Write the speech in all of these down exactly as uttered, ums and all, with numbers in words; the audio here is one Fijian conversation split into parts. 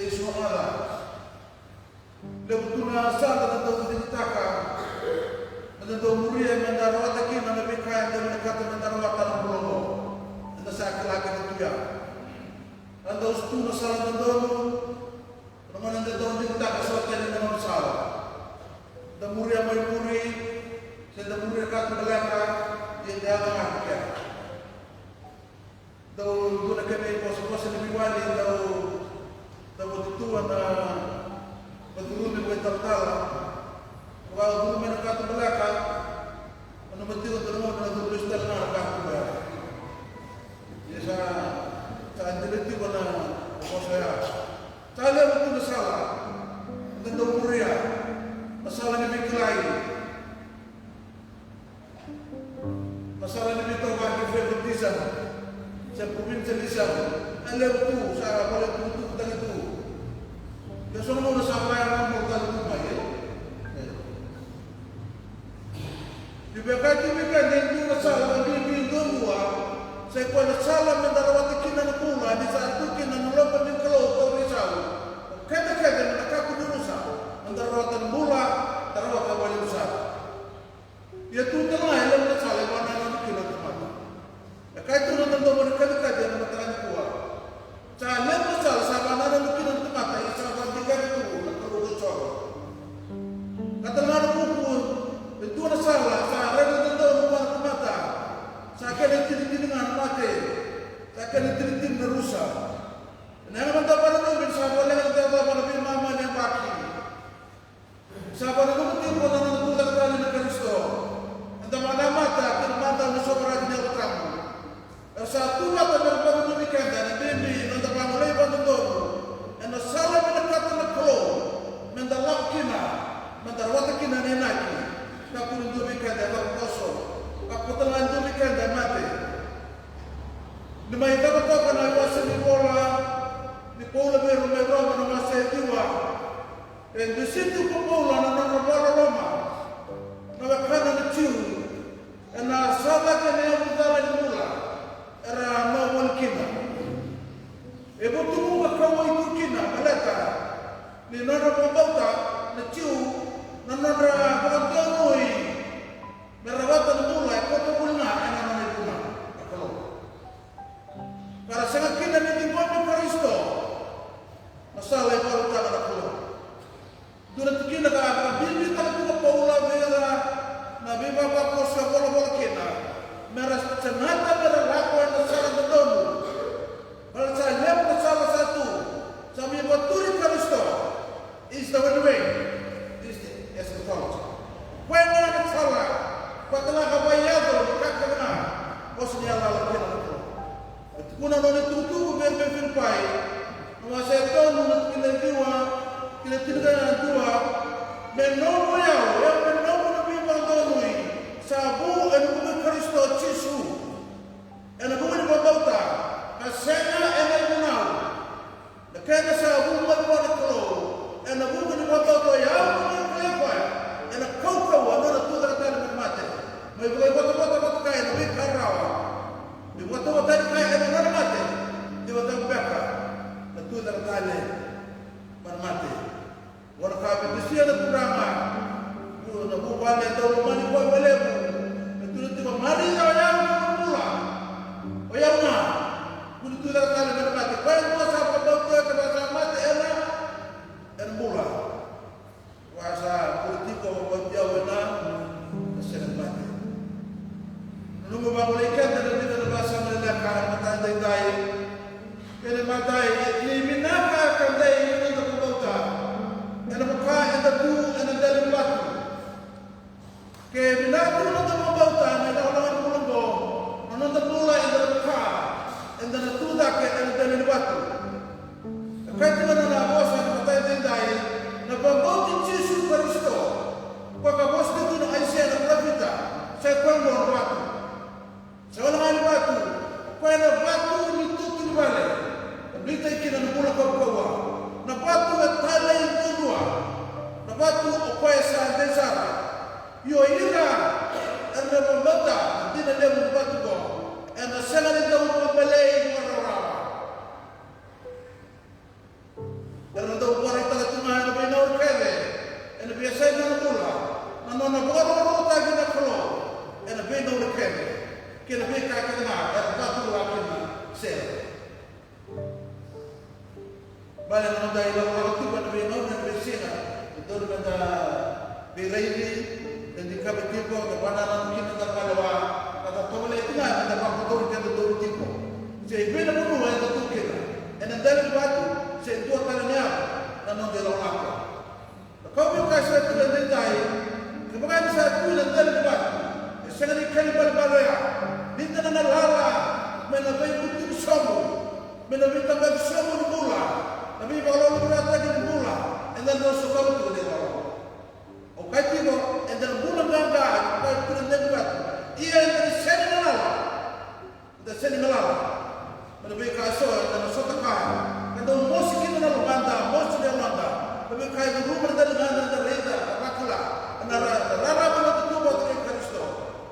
Lesu na maca. Levu tu na sala eda dau digitaka meda dau muria, meda rawata kina na veika eda vinakata meda rawata ena bula oqo. Eda sa kila kece tu ya. Eda dau sutu na sala dodonu. Na gauna eda dau digitaka so tani na noda sala, da muria mai muri, se da muria ka tu baleta, ia da yaco ga ki kea. Dau dua na kena ivosavosa ni veiwali dau, dau vatutua na vaturumi vakaitalatala. Vakaturumi na katubaleka. Nanuma tiko dua na gauna na curu lesu tale ga na katubaleka. Ia sa, sa dina tiko na vosa ya. Sa levu tu na sala eda dau muria, na sala ni veikilai. Na sala ni veitokani, favoritism, se provincialism. E levu tu, sa vale tu, tu, tani tu. Ia so na gauna sa vaya na gauna tani tu mai, e? E. Ni veka tu veka ni dua na sala, na bibi dua dua. Sa i koya na sala meda rawata kina na bula, ni sa tu kina na loma ni Kalou tauri sau. Keda kece meda kakua ni rusa, meda rawata na bula, da rawata vale ni rusa. Ia tu tale ga e levu na sala e vakanananu kina na tamata. E kaya tu na domo ni kacikaci ena mataka nikua. Sa levu na sala sa vakanananu kina na tamata, ia sa vakadikeva tu na Kalou ko Jiova. Ka tale ga na vuku, e dua na sala sa rairai dodonu vua na tamata. Sa kena itinitini ga na mate. Sa kena itinitini na rusa. Ena yaga mada vakananumi ni sa voleka na cakacaka vakaveimama ni yabaki. Sa vakananumi tiko na nona tucake tale na Karisito. Eda vakanamata ki na mata ni sovaraki ni Yalo Tabu. Era sa tu vata mera vakananumi keda ena bibi na noda vagolei vakadodonu ena sala e vinakata na Kalou meda lako kina, meda rawata kina na inaki. Kakua ni dua vei keda e lako koso. Kakua tale ga ni dua vei keda e mate. Ni mai cava toka na iwase ni vola ni Paula vei ira mai Roma na wase e ciwa. E dusi tu ko Paula na nodra vakaloloma na wekana na Jiu ena sa cake na yavu cala ni bula era mai voli kina. E vutugu ka kauwai tu kina baleta ni nodra vakabauta na Jiu na nodra vakadonui me rawata na bula e koto voli ga ena nona ivunau na Kalou. Ka ra sega kina ni ciqomi Karisito na sala e vakarautaka na Kalou. Dua na tikina ka vakabibitaka tu ko Paula vei ira na veivavakoso e volavola kina me ra segata me ra lako ena sala dodonu. Baleta sa levu na sala sa tu, sa mai vakaturi Karisito. Is the only way. Is the eschatology. Koya ga na sala, koya tale ga ka vakayaco ni ka kece ga ko sa ni yalayala kina na Kalou. E tukuna na nona itukutuku vei ira mai Filipai, na wase e tolu, na tikina e ciwa ki na tinikadua: Me nomu o yau, o yau me nomu na veivakadonui sa vu ena vuku i Karisito Jisu, ena vuku ni vakabauta, ka sega ena ivunau. Na kena sa vu mai vua na Kalou ena vuku ni vakabauta, o yau na mai kilai koya ena kaukauwa ni nona tucake tale mai na mate, mai vakaivotavota vata kaya na veika rarawa. Ni vakatauvatani kaya ena nona mate, ni vakacava beka na tucake tale mai na mate. Vua na ka me dusia na Turaga, vu na vuvale e dau lomani koya vakalevu. Me tukuna tiko, Maria, o yau na bula, o yau ga, vu ni tucake tale mai na mate. Koya dua sa vakabauta, kevaka sa mate, ena, ena bula. Koya sa vuli tiko, vakabauti au, ena, ena sega ni mate. Nanuma vagolei keda na vica na vasama leleka ena mataka edaidai. Kena imatai, ni vinaka ka dei na noda vakabauta. Ena vaka eda tu ena dela ni vatu. Ke vinaka tu na noda vakabauta ena ilakolako ni bula oqo, na noda bula eda na vaka eda na tu cake ena dela ni vatu. Ilakolako tiko ena veigauna, ena veisiga, e dodonu meda veiraici, da dikeva tiko, da vakanananu kina, da malewa, ka da tovolea tiko ga meda vakadodonu keda donu tiko. Se i vei na vanua eda tu kina, ena dela ni vatu, se dua tale na yava na noda ilakolako. Na ka au via kaya sara tiko edaidai, kevaka eda sa tu ena dela ni vatu, e sega ni kena ibalebale oya ni da na galala mai na veibutiki sobu, mai na veitabaci sobu ni bula, na veivakalougatataki ni bula eda dau sotava tiko ena ilakolako. Au kaya tiko, eda na bula qaqa, kaya tiko na dela ni vatu, ia eda na sega ni galala. Eda sega ni galala mai na veika eso eda na sota kaya. Eda dau mosi kina na lomada, mosi na yaloda. Na veika e curuma na daligada eda raica, eda vakila. Ena ra-, ena rarama na tutu vata kei Karisito.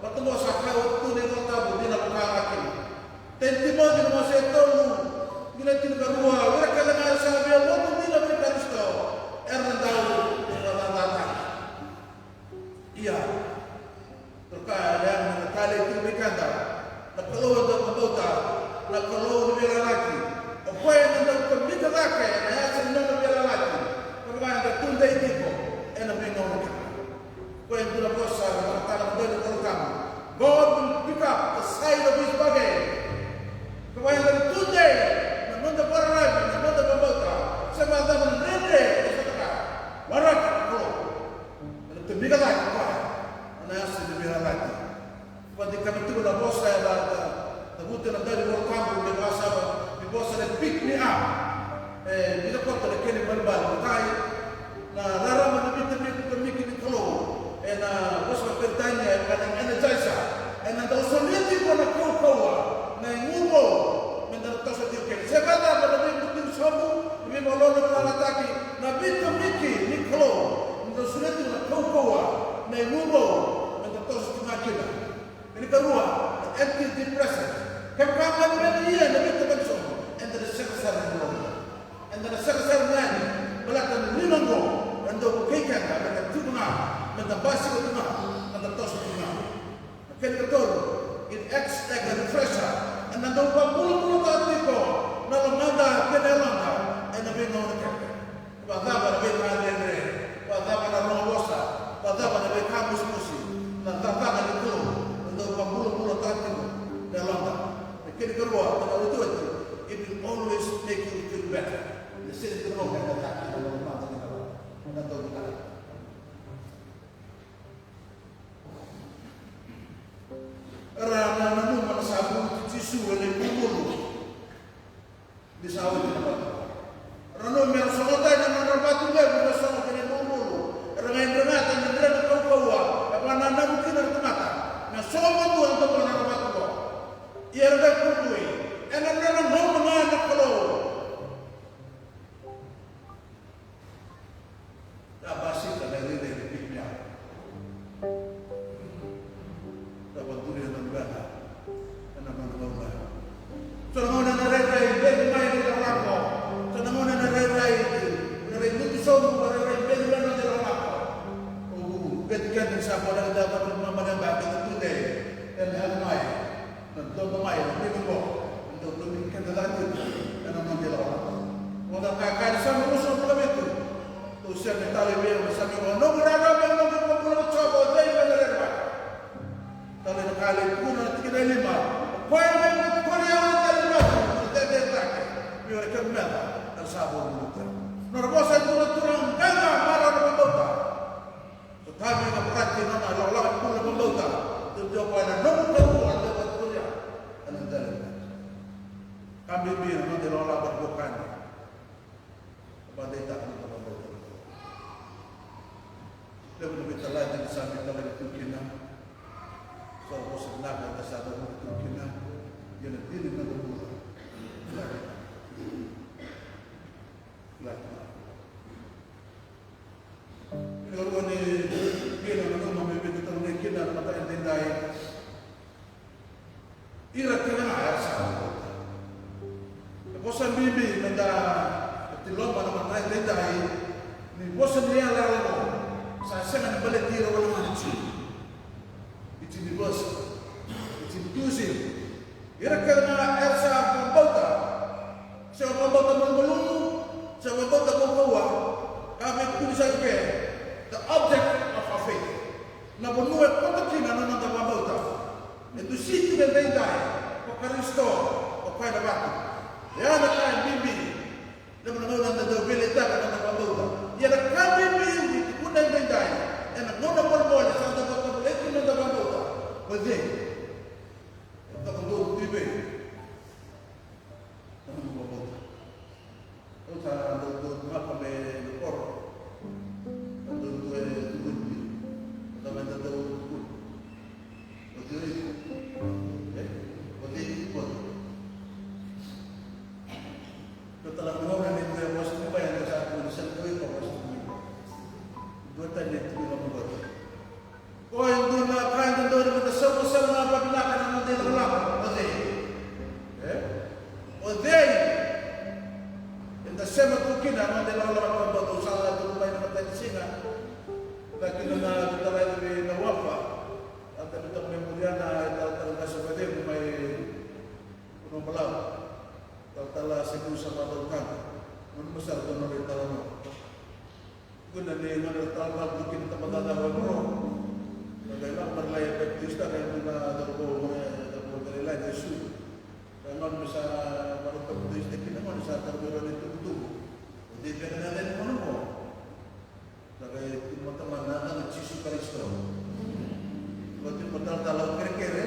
Baleta qo sa kaya oti tu na iVolatabu, ni na vaka ga kina. Ten Timoci na wase e tolu, tikina e tinikarua, o ira kece ga era sa via lotu dina vei Karisito, era na dau vakacacaataki. Ia, Toka e levu na talei tiko vei keda. Na Kalou eda vakabauta, na Kalou ni veiyalayalati. O koya ena dau tomika cake na yasa ni nona veiyalayalati. Kevaka eda tudei tiko ena veigauna kece. Koya e dua na vosa ena mataka ni Vola Tabu. God will pick up the side of his bargain. Kevaka eda tudei na noda vakararavi, na noda vakabauta, se vakacava na dredre e sotava, waraka na Kalou. Ena tomika cake o koya na yasa ni veiyalayalati. Vakadikeva tiko na vosa eda cavuta ena dela ni Vola Tabu me vakasava ni vosa na pick me up. E vica koto na kena ibalebale. Matai, na rarama ni veitomika ni Kalou. Ena vosa Peritania e vaka na energizer. Ena dau solia tiko na kaukauwa, na igu vou, meda na toso tiko kina. Se vakacava na veibutiki sobu, na veivakalolomataki, na veitomika ni Kalou, meda solia tiko na kaukauwa, na igu vou, meda toso tiko ga kina. Kena ikarua, na antidepressant. Kevaka ga me na ia na veitabaki sobu, eda na sega sara ni loloma. Eda na sega sara ni loloma. Baleta na liga oqo e dau vukei keda meda tiko ga, meda basika tiko ga, meda toso tiko ga. Na kena ikatolu, it acts like a refresher. Ena dau vakabulabulataka tiko na lomada kei na yaloda ena veigauna kece. Vakacava na veika dredre, vakacava na rogo vosa, vakacava na veika mosimosi, na cakacaka ni Kalou ena dau vakabulabulataka tiko na yaloda. Na kena ikarua, na iotioti, it will always make you feel better. Na sega ni dua na gauna ena caka na lomada ni Kalou ena dau vinaka. Era na nanuma na sa buluti Jisu ena ibulubulu ni sa oti na vatu. Era nanuma me ra sogotani na nodra vatu levu me sogo ki na ibulubulu. Era qai dregata na dre na kaukauwa e vakanananu kina na tamata me sogo vakadua na tamata na vatu qo. Ia era qai kurabui ena nona gauna ga na Kalou. Sa basika na irairai ni pick me up. Sa vakaduri na luvena ena nona gauna. So na gauna na rairai beci mai ni lakolako. So na gauna na rairai, rairai lutu sobu, rairai beci mai ni lakolako. O beci keda ni sa bau na cava na mamaleba keda tudei ena yaco mai. Na dodo mai na veivuke, na dodonu ni keda caka tiko ena noda ilakolako. Oda kaya, kaya na Same ruasagavulu ka vitu, tou sega ni talei vei au na same, o noqu rarama, o noqu vakabula ko Jiova, o cei me na rerevaka? Talei na ka e lai tukuna na tikina e lima, o koya me na tukuni au ena dela ni vatu, na cecere cake, vei ira na kena meca era sa vakabulai tiko. Nodra vosa e dua na turaga qaqa, marau na vakabauta. Sotavi na vakati nona lakolako ni bula vakabauta. Dua vei koya na nomu Kalou, a dua vei koya ena dela ni vatu. Ka bibi na noda ilakolako ni vukani. Vakadeitaka na noda vakabauta. Levu na veitalai ni sa veitalai tu kina. So vosa vinaka eda sa cavuta tu kina. Ia na dina ni noda bula. Kila. Kila. Ena rua ni kena nanuma me veitalanoa kina na mataka edaidai. Ira kece ga era sa vakabauta. Na vosa bibi meda tiloma na mataka edaidai ni vosa ni yalayala oqo sa sega ni baleti ira wale ga na Jiu. It's universal. It's inclusive. Ira kece ga era sa vakabauta. Se vakabauta malumalumu, se vakabauta ko Sa i ke, the object of our faith. Na vanua e koto kina na noda vakabauta. E dusi tu na daidai, ko Karisito, o koya na vatu. E a na ka e bibi. Levu na gauna da dau veiletaka na noda vakabauta. Ia na ka bibi ni tukuna e daidai, ena gauna molemole sa da vakavuleki na noda vakabauta. O cei? E toka dou tu i vei? Na noda vakabauta. Au sa dau dau maka me na koro. Sa dau dau e tukuni. Sa me da dau tukuni. O cei? E? O cei tukuni? Dua tale na gauna ni dua e vosa tu mai, eda sa tu ni sa dua e vosa tu mai. Dua tale ni tu na mugota. Ko e dua na ka e dodonu meda sauma sara ga vakavinaka na noda ilakolako. O cei? E? O cei? Eda sema tu kina na noda ilakolako, na noda, au sa tu mai na matai ni siga. Eda kina na, na talai vei na wafa. Eda kina me muria na italatala qase vakacegu mai Vanua Balavu. Talatala Seku sa vakatautana. Nanuma sara dua na nodra italanoa. Tukuna ni nodra talatala tu kina tabacakacaka e Voro. Na qai lako mai lai baptist, ka qai dua na cauravou, e, cauravou Galilai, qai sucu. Qai gone me sa vakabaptist kina gone sa tarovi ira na itubutubu. O cei beka na yaca ni gone qo? Sa qai tukuna o tamana, na yacana Jisu Karisito. Qai tukuna o talatala, au kerekere,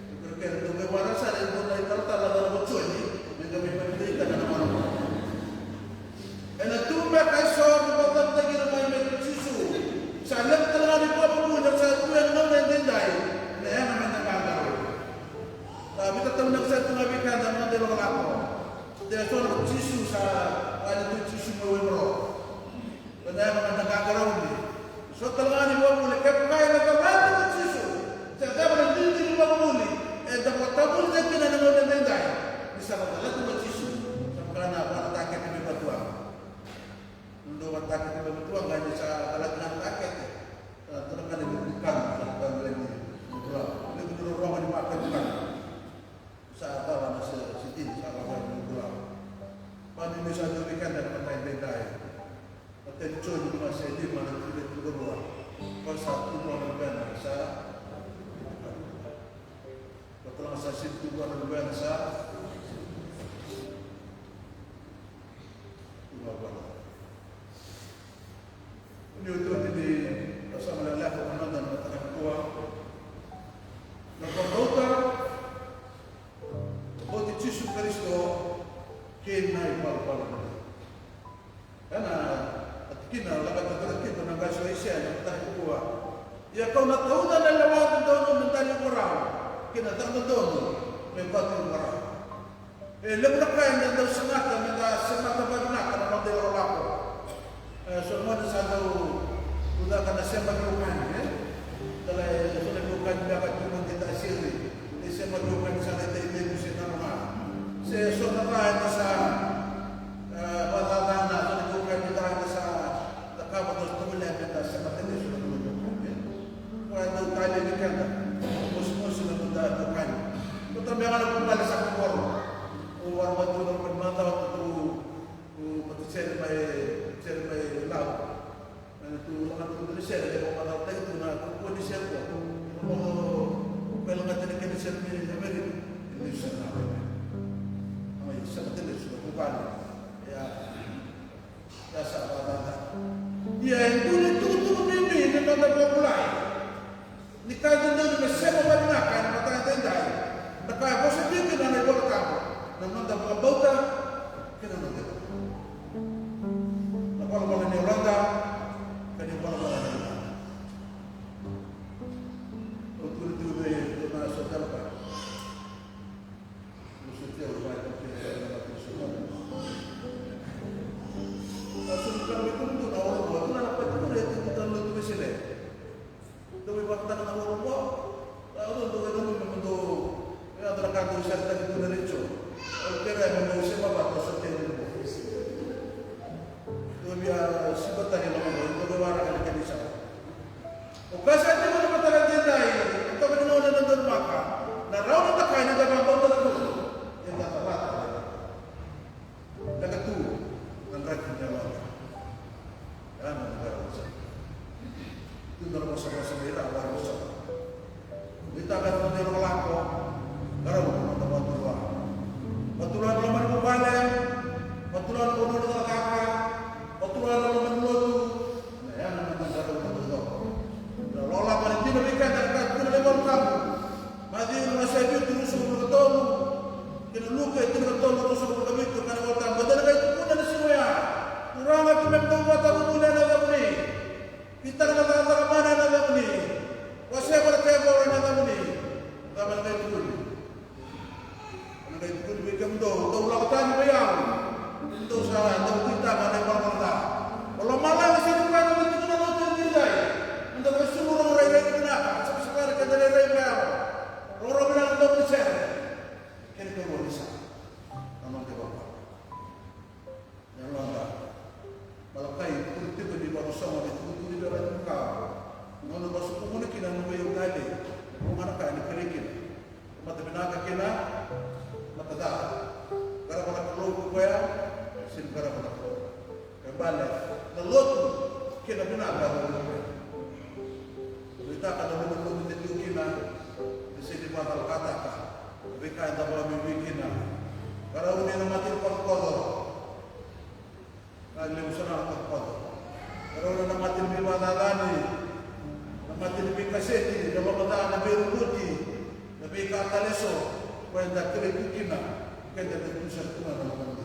au kerekere, dou qai waraka sara e dua na italatala yacana ko Joni, me qai mai papitaisotaka na gone qo. Ena tu beka eso me vakacabotaki ira mai vei Jisu. Sa levu tale ga na ivakavuvuli sa tu ena gauna edaidai, ena yaga meda qaqarauni. Sa vica tale na ka sa tu ga vei keda na noda ilakolako. De so na Jisu sa, a, ni tu Jisu mai Voro. Ena yaga meda qaqarauni. So tale ga na ivakavuvuli, kevaka eda calata ko Jisu, se cava na duidui ni ivakavuvuli eda vakatavulica kina ena gauna edaidai, ni sa na calata ko Jisu. Sa vaka na vakatakete mai Vatuwaqa. Dua vakatakete mai Vatuwaqa, ni sa calata na takete. Sa dua na ka ni veikana sa tavila ni Vatuwaqa. Ni veirorogo ni vakatakete. Sa cava na se, se dina sa cava na bula. Ba ni me sa dua vei keda na matai edaidai. Matai ni Joni lima, se lima na tikina e tinikadua. Ba sa tu vua na Luvena sa. Ba tale ga sa sega ni tu vua na Luvena sa. Tu vua na Luvena. Ni oti oti ni vakasama lekaleka ena noda mataka nikua. Na vakabauta, vakabauti Jisu Karisito kei na ivalavala. Ena tikina lako tiko na qase o Aisea ena mataka nikua. Ia kau na tauca na lewa dodonu me dali vakarau, kei na caka dodonu me bati vakarau. E levu na ka eda dau sagata meda semata vakavinaka na noda ilakolako. E, so na gone sa dau tucake na sema veiwekani, e? Tale, e, so na veiwekani beka tu na keda siri. E sema veiwekani sa na itavi se nanuma. Se so na ka eda sa, e, vakacacana, so na veiwekani beka eda sa cakava, dau sa tovolea meda semata lesu na noda veiwekani, e? Koya e dau talei vei keda. Mosimosi na noda veiwekani. Ko tabe ga na vuvale sa kokoro. O warawara tu na vuvale macawa tu, tu, tu, matasere mai, sere mai Lau. Ena tu lagata tu na sere, e vakamacalataki tu na kakua ni sere qo. Ena modo, me lagata na kena sere mai Amerika. E lesu sara na Amerika. Ama i sara tale lesu na vuvale. Ia. Ia sa vakacacana. Ia e dua na itukutuku bibi ni noda vakabulai. Ni ka e dodonu me sema vakavinaka ena mataka edaidai. Na ka e vosa tiko kina na iVola Tabu. Na noda vakabauta kei na noda ivalavala. Na valavala ni yaloda kei na ivalavala ni yaloda. Au tukuna tiko vei ira na so tale ka. O koya sa tiko ena mataka edaidai, ena toka ni gauna eda donumaka na rawa ni da kaya ni da vakabauta na Kalou. Eda cavuta. Leqa tu na draki ni yaloda. Ia na Na lotu kei na vinaka na lotu. Veitaka na lotu lotu ni tiko kina, ni sega ni vakatalakataka na veika eda vakavivui kina. Qarauna na mata ni kocokoco. Na levu sara na kocokoco. Qarauna na mata ni veivakacacani, na mata ni veikaseti, na loma ca, na veirogoti, na veika tale eso, ko eda kerei tu kina, keda na tu sara tu na loma ni.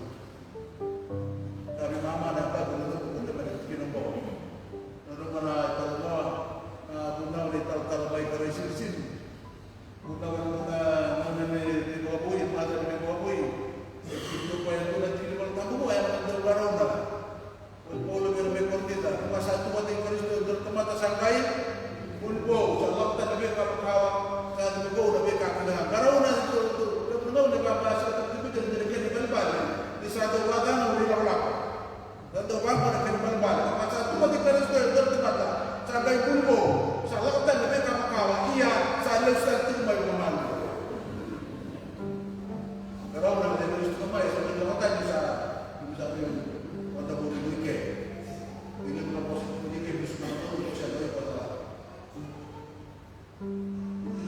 Ka veimama na yabaki na noqu kota mai na tikina oqo. Na noqu na italanoa, na vunau ni talatala mai Karaisilisili. Vunau e vuna, gauna ni veivakavoui, macawa ni veivakavoui. E tiko koya e dua na tiki ni Volatabu qo, e na dau qarauna. Voli Paula vei ira mai Korinica, ko sa tu vata kei Karisito e dua na tamata sa qai buli vou, sa lako tani na veika makawa, sa yaco me vou na veika kece ga. Qarauna e dua, dua, dua na gauna e vakabasikataka tiko kina na kena ibalebale ni sa dau vakacagau na ilakolako. Sa dau vaqo na kena ibalebale, ka sa tu vata kei Karisito e dua na tamata sa qai buli vou, sa lako tani na veika makawa, ia sa lesu tale tiko mai vakamanu. Qarauna na lesu tiko mai, sa qai lako tani sa, sa qai vata vou i ke. Ni levu na vosa tiko i ke, ni sa qai vata vou i ke.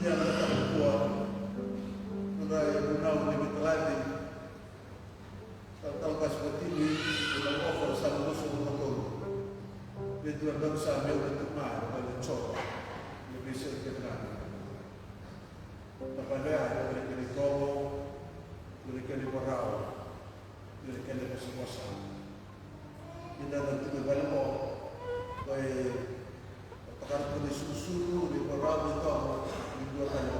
Ia na ka vua, na vunau ni veitalanoa. Talatala Qase Vatini, na Ofa sa na vosa na Kalou. Ni dua na sa me ura tu mai, na vale Jova, ni veisei kece ga. Na vale ya, na vale kena itovo, na vale kena ivarau, na vale kena ivosavosa. Kina na tu mai vale qo, ko e Vakaruku ni sulusulu, ni vakarau, ni tomo, ni dua tale na